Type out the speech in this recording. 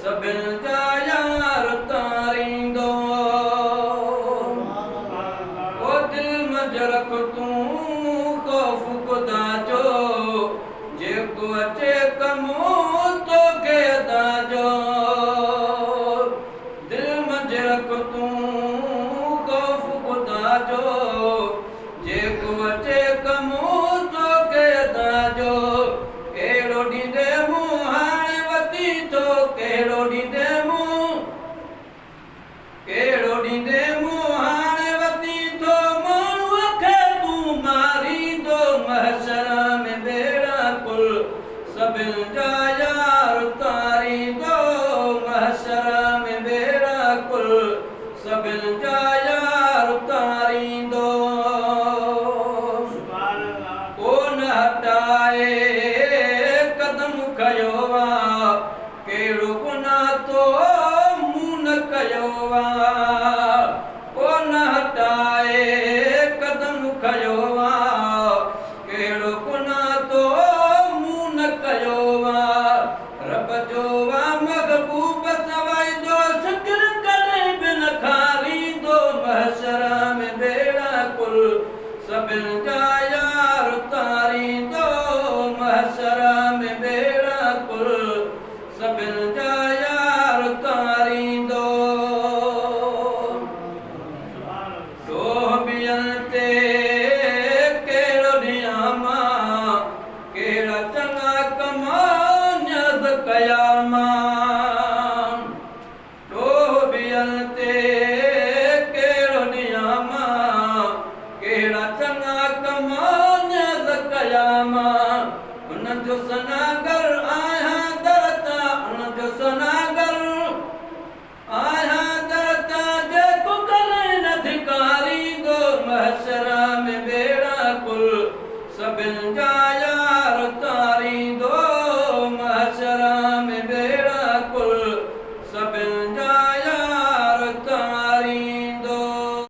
سڀن جا يار تاريندو. او دل منجھ رک تون خوف خدا جو، جيڪو اچي ڪم توکي ادا جو. دل منجھ رک تون خوف خدا جو، جيڪو اچي ڪم توکي ادا جو. ڪهڙو ڏيندي مون هاڻي وتي ٿو، ڪهڙو ڏيندي مون، ڪهڙو ڏيندي مون هاڻي وتي ٿو، ماڻهوء کي تون ماريندو. محشر ۾ ٻيڙا ڪل سڀن جا يار تاريندو، محشر ۾ ٻيڙا ڪل سڀن جا يار تاريندو. ڪو نه هٽائي قدم کنيو آ، ڪهڙو گناهه تو مون نه ڪيو آ. ڪو نه هٽائي قدم کنيو آ، ڪهڙو گناهه تو مون نه ڪيو آ. رب جو آ محبوب سوائيندو، شڪر ڪڏهن به نه کاريندو. محشر ۾ ٻيڙا ڪل سڀن جا يار تاريندو، محشر ۾ ٻيڙا ڪل سڀن جا يار تاريندو. ڏوهه ٻين تي ڪهڙو ڏيان مان، ڪهڙا چڱا ڪم نياز ڪيا مان. ڏوهه ٻين تي ڪهڙو ڏيان مان، ڪهڙا چڱا ڪم نياز ڪيا مان. هنن جو ثنا گر